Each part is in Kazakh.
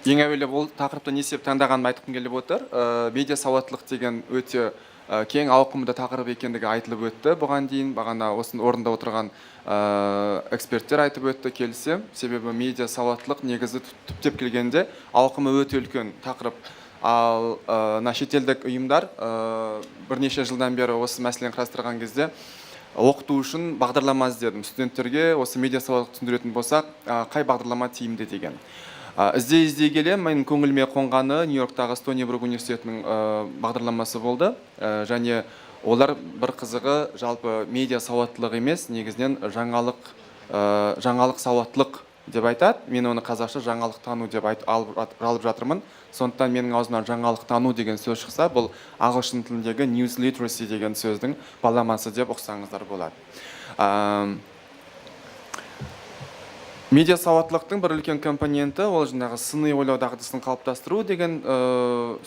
Ең әуелі бұл тақырыпты не себеп таңдағанымды айтқым келіп отыр. Медиа сауаттылық деген өте кең ауқымды тақырып екендігі айтылып өтті бұған дейін. Бағана осының орнында отырған эксперттер айтып өтті, келісемін. Себебі медиа сауаттылық негізі түптеп келгенде ауқымы өте үлкен тақырып. Ал мына шетелдік ұйымдар бірнеше жылдан бері осы мәселені қарастырған кезде, оқыту үшін бағдарлама іздедім. Студенттерге осы медиа сауаттылық түсіндіретін болсақ, қай бағдарлама тиімді деген. Іздей іздей келе менің көңіліме қонғаны Нью-Йорктағы Стони Брук университетінің бағдарламасы болды. Және олар, бір қызығы, жалпы медиа сауаттылық емес, негізінен жаңалық сауаттылық деп айтады. Мен оны қазақша жаңалық тану деп алып жатырмын. Сондықтан менің аузымнан жаңалық тану деген сөз шықса, бұл ағылшын тіліндегі news literacy деген сөздің баламасы деп ұқсаңыздар болады. Медиа сауаттылықтың бір үлкен компоненті ол жаңағы сыни ойлау дағдысын қалыптастыру деген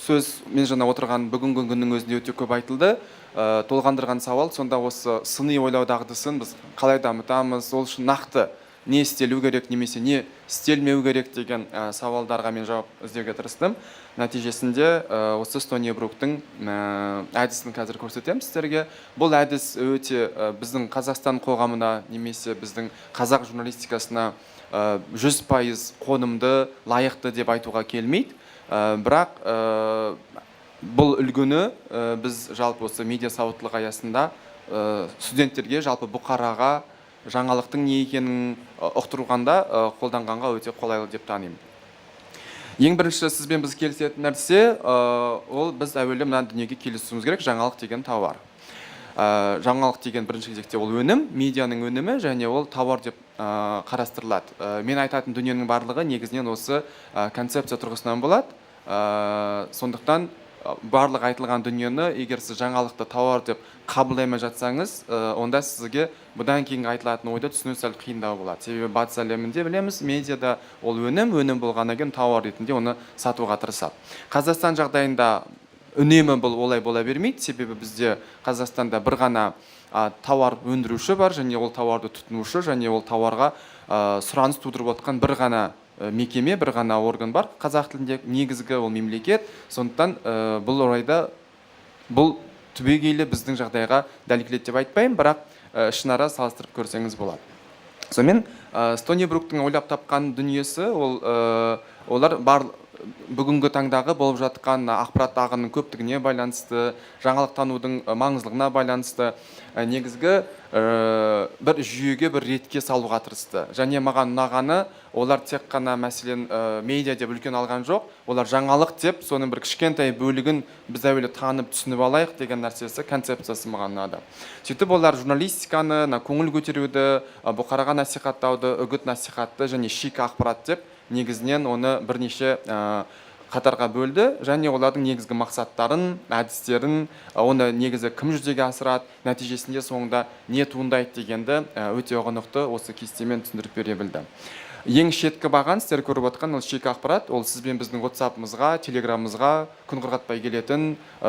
сөз мен жаңа отырған бүгінгі күннің өзінде өте көп айтылды. Толғандырған сауал сонда: осы сыни ойлау дағдысын біз қалай дамытамыз, ол үшін нақты не істелу керек немесе не істелмеу керек деген сауалдарға мен жауап іздеуге тырыстым. Нәтижесінде осы Стони Бруктың әдісін қазір көрсетемін сіздерге. Бұл әдіс өте біздің Қазақстан қоғамына немесе біздің қазақ журналистикасына 100% қонымды, лайықты деп айтуға келмейді. Бірақ бұл үлгіні біз жалпы осы медиа сауаттылық аясында студенттерге, жалпы бұқараға жаңалықтың не екенін ұқтырғанда қолданғанға өте қолайлы деп танимын. Ең бірінші сізбен біз келісетін нәрсе, ол біз әуелі мына дүниеге келісуіміз керек: жаңалық деген тауар. Жаңалық деген бірінші кезекте ол өнім, медианың өнімі және ол тауар деп қарастырылады. Мен айтатын дүниенің барлығы негізінен осы концепция тұрғысынан болады. Сондықтан барлық айтылған дүниені, егер сіз жаңалықты тауар деп қабылдай алмай жатсаңыз, онда сізге бұдан кейінгі айтылатын ойды түсіну сәл қиындау болады. Себебі батыс әлемінде, білеміз, медиада ол өнім, өнім болғаннан кейін тауар ретінде оны сатуға тырысады. Қазақстан жағдайында үнемі бұл олай бола бермейді, себебі бізде Қазақстанда бір ғана тауар өндіруші бар және ол тауарды тұтынушы және ол тауарға сұраныс тудырып отқан бір ғана мекеме, бір ғана орган бар қазақ тілінде, негізгі ол мемлекет. Сондықтан бұл орайда бұл түбегейлі біздің жағдайға дәл келеді деп айтпаймын, бірақ ішінара салыстырып көрсеңіз болады. Сонымен, Стони Бруктың ойлап тапқан дүниесі ол олар бар бүгінгі таңдағы болып жатқан ақпарат ағынының көптігіне байланысты, жаңалық танудың маңыздылығына байланысты негізгі бір жүйеге, бір ретке салуға тырысты. Және маған ұнағаны, олар тек қана, мәселен, медиа деп үлкен алған жоқ, олар жаңалық деп соның бір кішкентай бөлігін біз әуелі танып, түсініп алайық деген нәрсесі, концепциясы маған ұнады. Сөйтіп олар журналистиканы, мына көңіл көтеруді, бұқараға насихаттауды, үгіт насихатты және шикі ақпарат деп негізінен оны бірнеше қатарға бөлді және олардың негізгі мақсаттарын, әдістерін, оны негізі кім жүзеге асырады, нәтижесінде соңында не туындайды дегенді өте ұғынықты осы кестемен түсіндіріп бере білді. Ең шеткі баған, сіздер көріп отқан, ол шикі ақпарат. Ол сіз бен біздің WhatsApp'ымызға, Телеграмымызға күн құрғатпай келетін,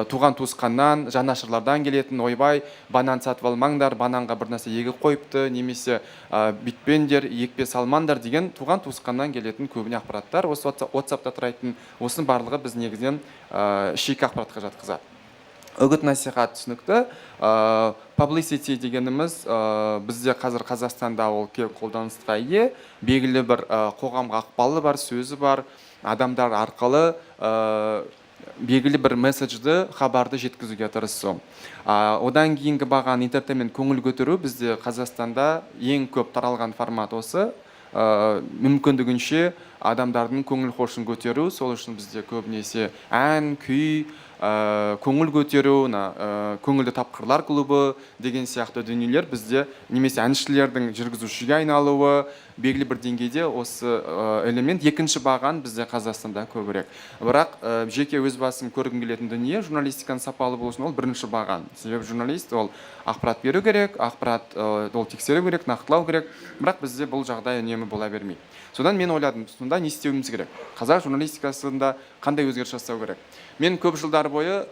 туған туысқаннан, жанашырлардан келетін: «Ойбай, банан сатып алмаңдар, бананға бір нәрсе егіп қойыпты» немесе «бүйтпеңдер, екпе салмаңдар» деген туған туысқаннан келетін көбіне ақпараттар, осы WhatsApp'та тарайтын. Осының барлығы біз негізінен шикі ақпаратқа жатқызады. Үгіт насихат түсінікті. Publicity дегеніміз бізде қазір Қазақстанда ол кең қолданысқа ие, белгілі бір қоғамға ықпалы бар, сөзі бар адамдар арқылы белгілі бір месседжді, хабарды жеткізуге тырысу. Одан кейінгі баған entertainment, көңіл көтеру. Бізде Қазақстанда ең көп таралған формат осы, мүмкіндігінше адамдардың көңіл хошын көтеру. Сол үшін бізде көбінесе ән күй, көңіл көтеру, мына көңілді тапқырлар клубы деген сияқты дүниелер бізде немесе әншілердің жүргізушіге айналуы, белгілі бір деңгейде осы элемент, екінші баған бізде Қазақстанда көбірек. Бірақ жеке өз басым көргім келетін дүние, журналистиканың сапалы болу үшін, ол бірінші баған. Себебі журналист ол ақпарат беру керек, ақпарат ол тексеру керек, нақтылау керек. Бірақ бізде бұл жағдай үнемі бола бермейді. Содан мен ойладым: сонда не істеуіміз керек, қазақ журналистикасында қандай өзгеріс жасау керек? Мен көп жылдар бойы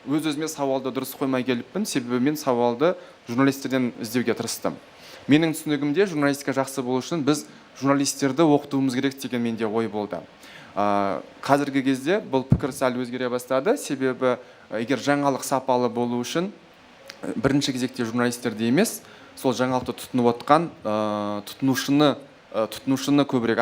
өз өзіме сауалды дұрыс қоймай келіппін, себебі мен сауалды журналистерден іздеуге тырыстым. Менің түсінігімде, журналистика жақсы болу үшін біз журналистерді оқытуымыз керек деген менде ой болды. Қазіргі кезде бұл пікір сәл өзгере бастады, себебі егер жаңалық сапалы болу үшін бірінші кезекте журналистерді емес, сол жаңалықты тұтынып отқан тұтынушыны көбірек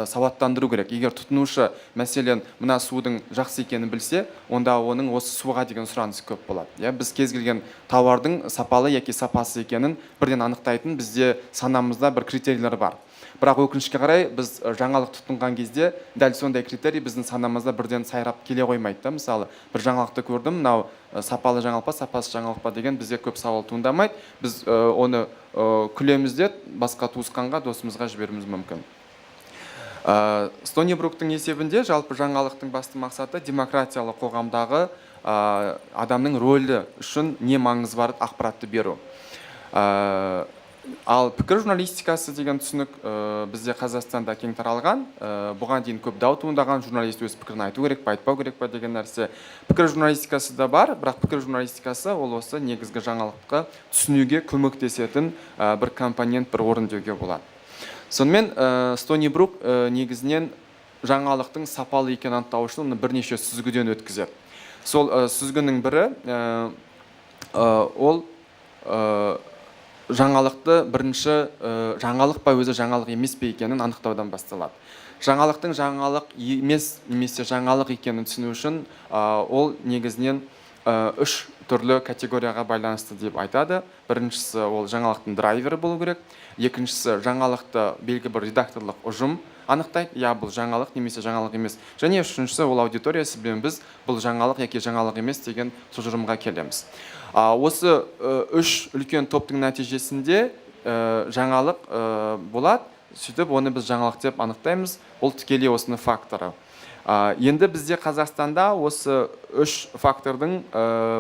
сауаттандыру керек. Егер тұтынушы, мәселен, мына судың жақсы екенін білсе, онда оның осы суға деген сұранысы көп болады. Иә, біз кез келген тауардың сапалы яки сапасыз екенін бірден анықтайтын бізде санамызда бір критерийлер бар. Бірақ өкінішке қарай, біз жаңалық тұтынған кезде дәл сондай критерий біздің санамызда бірден сайрап келе қоймайды да. Мысалы, бір жаңалықты көрдім, мынау сапалы жаңалық па, сапасыз жаңалық па деген бізде көп сауал туындамайды. Біз оны күлеміз де, басқа туысқанға, досымызға жіберуіміз мүмкін. Стони Бруктың есебінде жалпы жаңалықтың басты мақсаты демократиялы қоғамдағы адамның рөлі үшін не маңызы бар ақпаратты беру. Ал пікір журналистикасы деген түсінік бізде Қазақстанда кең таралған. Бұған дейін көп дау туындаған, журналист өз пікірін айту керек па, айтпау керек па деген нәрсе. Пікір журналистикасы да бар, бірақ пікір журналистикасы ол осы негізгі жаңалықты түсінуге көмектесетін бір компонент, бір орын деуге болады. Сонымен Стони Брук негізінен жаңалықтың сапалы екенін анықтау үшін оны бірнеше сүзгіден өткізеді. Сол сүзгінің бірі ол жаңалықты бірінші жаңалық па өзі, жаңалық емес пе екенін анықтаудан басталады. Жаңалықтың жаңалық емес немесе жаңалық екенін түсіну үшін ол негізінен үш түрлі категорияға байланысты деп айтады. Біріншісі, ол жаңалықтың драйвері болу керек. Екіншісі, жаңалықты белгілі бір редакторлық ұжым анықтайды, иә, бұл жаңалық немесе жаңалық емес. Және үшіншісі, ол аудитория, сіз бен біз бұл жаңалық яки жаңалық емес деген тұжырымға келеміз. Осы үш үлкен топтың нәтижесінде жаңалық болады. Сөйтіп оны біз жаңалық деп анықтаймыз. Ол тікелей осының факторы. Енді бізде Қазақстанда осы үш фактордың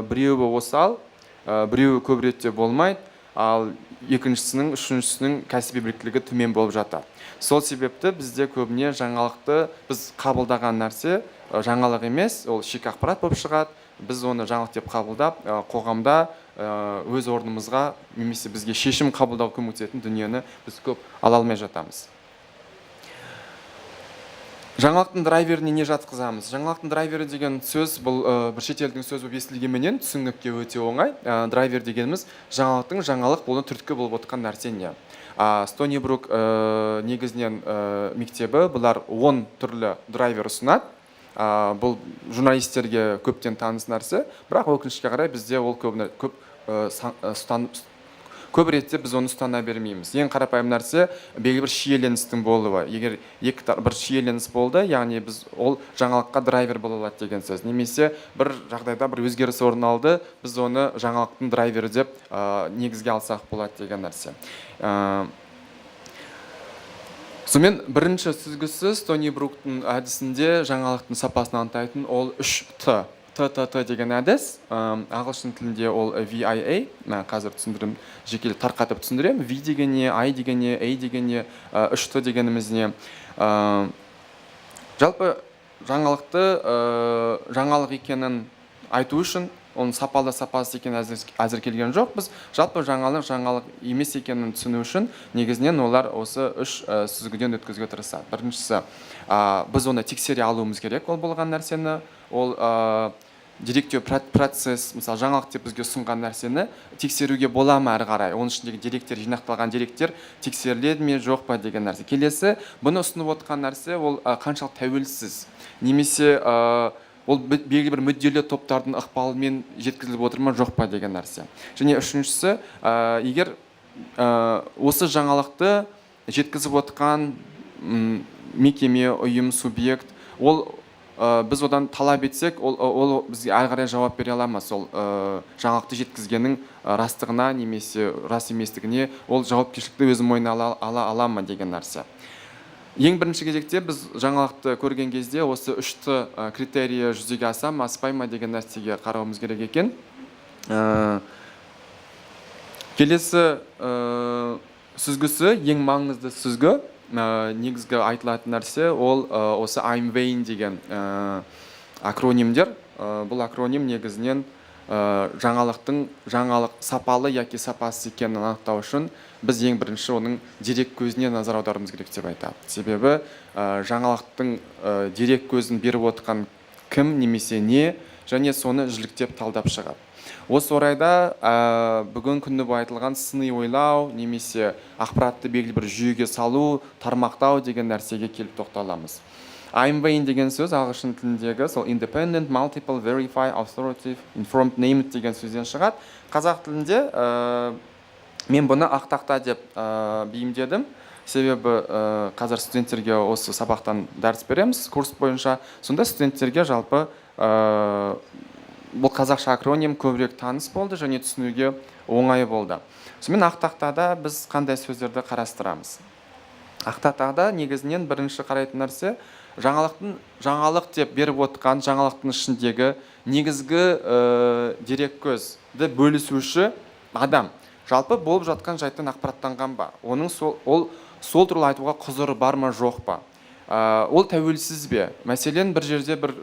біреуі осал, біреуі көп ретте болмайды, ал екіншісінің, үшіншісінің кәсіби біліктілігі төмен болып жатады. Сол себепті бізде көбіне жаңалықты біз қабылдаған нәрсе жаңалық емес, ол шикі ақпарат болып шығады. Біз оны жаңалық деп қабылдап, қоғамда өз орнымызға немесе бізге шешім қабылдау көмектесетін дүниені біз көп ала алмай жатамыз. Жаңалықтың драйверіне не жатқызамыз? Жаңалықтың драйвері деген сөз бұл бір шетелдің сөзі болып естілгенменен, түсінікке өте оңай. Драйвер дегеніміз жаңалықтың жаңалық болуына түрткі болып отқан нәрсе не? Стони Брук негізінен мектебі, бұлар 10 түрлі драйвер ұсынады. Бұл журналистерге көптен таныс нәрсе, бірақ өкінішке қарай бізде ол көбіне, көп, көп ретте біз оны ұстана бермейміз. Ең қарапайым нәрсе, белгілі бір шиеленістің болуы. Егер бір шиеленіс болды, яғни біз ол жаңалыққа драйвер бола алады деген сөз. Немесе бір жағдайда бір өзгеріс орын алды, біз оны жаңалықтың драйвері деп негізге алсақ болады деген нәрсе. Сонымен бірінші сүзгісі Стони Бруктың әдісінде жаңалықтың сапасын анықтайтын ол үш Т. Т, Т, Т деген әдіс, ағылшын тілінде ол VIA, мен қазір түсіндірем, жеке тарқатып түсіндіремін. V деген не, I деген не, A деген не, үш Т дегеніміз не. Жалпы жаңалықты жаңалық екенін айту үшін, оның сапалы, сапасыз екенін әзір келген жоқпыз. Жалпы жаңалық жаңалық емес екенін түсіну үшін негізінен олар осы үш сүзгіден өткізуге тырысады. Біріншісі, біз оны тексере алуымыз керек, ол болған нәрсені, ол деректеу процесс, мысалы, жаңалық деп бізге ұсынған нәрсені тексеруге бола ма әрі қарай, оның ішіндегі деректер, жинақталған деректер тексеріледі ме, жоқ па деген нәрсе. Келесі, бұны ұсынып отқан нәрсе ол қаншалықты тәуелсіз немесе ол белгілі бір мүдделі топтардың ықпалымен жеткізіліп отыр ма, жоқ па деген нәрсе. Және үшіншісі, егер осы жаңалықты жеткізіп отқан мекеме, ұйым, субъект, ол біз одан талап етсек, ол бізге әрі қарай жауап бере ала ма, сол жаңалықты жеткізгеннің растығына немесе рас еместігіне ол жауапкершілікті өз мойнына ала ма деген нәрсе. Ең бірінші кезекте біз жаңалықты көрген кезде осы үш Т критерийі жүзеге аса ма, аспай ма деген нәрсеге қарауымыз керек екен. Келесі сүзгісі, ең маңызды сүзгі, негізгі айтылатын нәрсе ол осы IMVAIN деген акронимдер. Бұл акроним негізінен Жаңалықтың жаңалық сапалы яки сапасыз екенін анықтау үшін біз ең бірінші оның дерек көзіне назар аударуымыз керек деп айтады. Себебі жаңалықтың дерек көзін беріп отқан кім немесе не, және соны жіліктеп талдап шығады. Осы орайда бүгін күні бойы айтылған сыни ойлау немесе ақпаратты белгілі бір жүйеге салу, тармақтау деген нәрсеге келіп тоқталамыз. IMVAIN деген сөз ағылшын тіліндегі сол independent, multiple, verify, authoritative, informed, named деген сөзден шығады. Қазақ тілінде мен бұны ақ тақта деп бейімдедім. Себебі қазір студенттерге осы сабақтан дәріс береміз курс бойынша. Сонда студенттерге жалпы бұл қазақша акроним көбірек таныс болды және түсінуге оңай болды. Сонымен, ақ тақтада біз қандай сөздерді қарастырамыз? Ақ тақтада негізінен бірінші қарайтын нәрсе жаңалықтың жаңалық деп беріп отқан жаңалықтың ішіндегі негізгі дереккөзді бөлісуші адам жалпы болып жатқан жайттан ақпараттанған ба, оның сол, ол сол туралы айтуға құзыры бар ма, жоқ па, ол тәуелсіз бе? Мәселен, бір жерде бір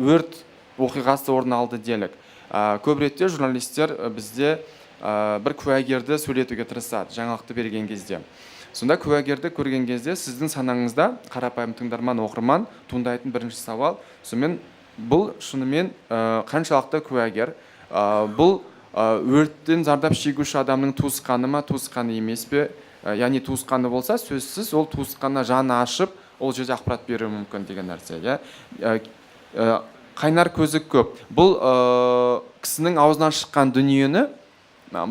өрт оқиғасы орын алды делік. Көп ретте журналистер бізде бір куәгерді сөйлетуге тырысады жаңалықты берген кезде. Сонда куәгерді көрген кезде сіздің санаңызда, қарапайым тыңдарман, оқырман, туындайтын бірінші сауал: сонымен бұл шынымен қаншалықты куәгер, бұл өрттен зардап шегуші адамның туысқаны ма, туысқаны емес пе? Яғни туысқаны болса, сөзсіз ол туысқанына жаны ашып, ол жерде ақпарат беруі мүмкін деген нәрсе, иә. Қайнар көзі көп. Бұл кісінің аузынан шыққан дүниені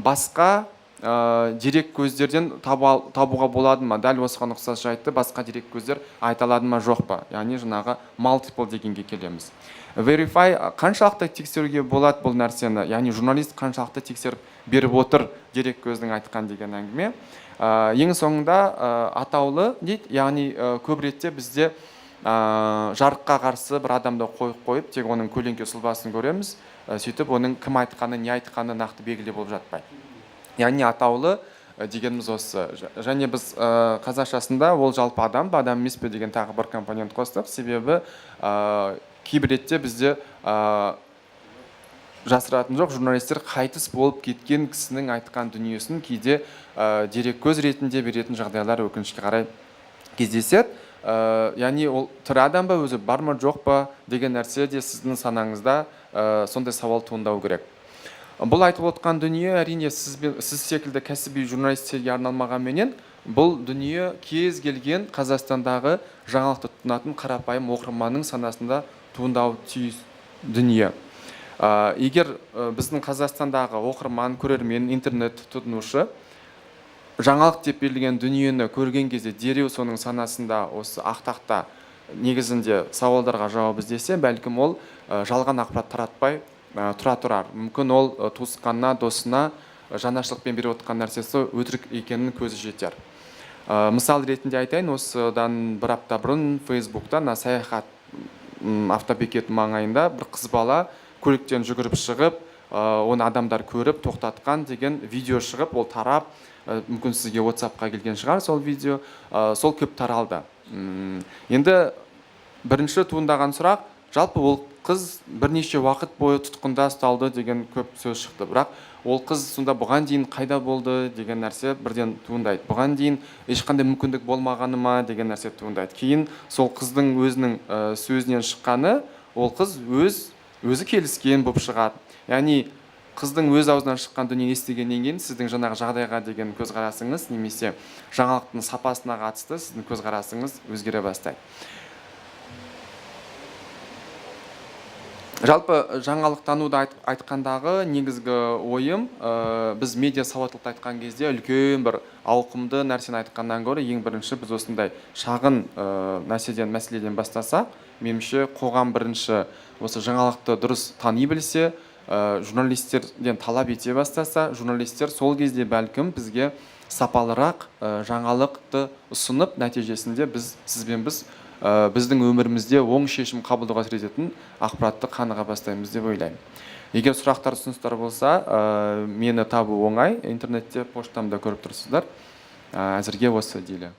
басқа дерек көздерден табуға болады ма? Дәл осыған ұқсас жайтты басқа дерек көздер айта алады ма, жоқ па? Яғни жаңағы multiple дегенге келеміз. Verify, қаншалықты тексеруге болады бұл нәрсені, яғни журналист қаншалықты тексеріп беріп отыр дерек көздің айтқан деген әңгіме. Ең соңында атаулы дейді, яғни көп ретте бізде жарыққа қарсы бір адамды қойып қойып, тек оның көлеңке сұлбасын көреміз, сөйтіп оның кім айтқаны, не айтқаны нақты белгілі болып жатпайды. Яғни атаулы дегеніміз осы. Және біз қазақшасында ол жалпы адам ба, адам емес пе деген тағы бір компонент қостық. Себебі кейбір ретте бізде, жасыратын жоқ, журналистер қайтыс болып кеткен кісінің айтқан дүниесін кейде дереккөз ретінде беретін жағдайлар, өкінішке қарай, кездеседі. Яғни ол тірі адам ба, өзі бар ма, жоқ па деген нәрсе де сіздің санаңызда сондай сауал туындау керек. Бұл айтып отқан дүние, әрине, сіз секілді кәсіби журналистерге арналмағанменен, бұл дүние кез келген Қазақстандағы жаңалықты тұтынатын қарапайым оқырманның санасында туындауы тиіс дүние. Егер біздің Қазақстандағы оқырман, көрермен, интернет тұтынушы жаңалық деп берілген дүниені көрген кезде дереу соның санасында осы ақ тақта негізінде сауалдарға жауап іздесе, бәлкім, ол жалған ақпарат таратпай тұра тұрар. Мүмкін, ол туысқанына, досына жанашырлықпен беріп отқан нәрсесі өтірік екенін көзі жетер. Мысал ретінде айтайын, осыдан бір апта бұрын Фейсбукта мына Саяхат автобекет маңайында бір қыз бала көліктен жүгіріп шығып, оны адамдар көріп тоқтатқан деген видео шығып, ол тарап, мүмкін, сізге WhatsAppқа келген шығар сол видео, сол көп таралды. Енді бірінші туындаған сұрақ: жалпы ол қыз бірнеше уақыт бойы тұтқында ұсталды деген көп сөз шықты, бірақ ол қыз сонда бұған дейін қайда болды деген нәрсе бірден туындайды. Бұған дейін ешқандай мүмкіндік болмағаны ма деген нәрсе туындайды. Кейін сол қыздың өзінің сөзінен шыққаны, ол қыз өзі келіскен болып шығады. Яғни қыздың өз аузынан шыққан дүниені естігеннен кейін сіздің жаңағы жағдайға деген көзқарасыңыз немесе жаңалықтың сапасына қатысты сіздің көзқарасыңыз өзгере бастайды. Жалпы жаңалықтануды айтқандағы негізгі ойым, біз медиа сауаттылықты айтқан кезде үлкен бір ауқымды нәрсені айтқаннан гөрі, ең бірінші біз осындай шағын нәрседен, мәселеден бастасақ, меніңше, қоғам бірінші осы жаңалықты дұрыс тани білсе, журналистерден талап ете бастаса, журналистер сол кезде бәлкім бізге сапалырақ жаңалықты ұсынып, нәтижесінде біз, сізбен біз, біздің өмірімізде оң шешім қабылдауға әсер ететін ақпаратты қаныға бастаймыз деп ойлаймын. Егер сұрақтар, ұсыныстар болса, мені табу оңай, интернетте поштамда көріп тұрсыздар. Әзірге осы, Диля.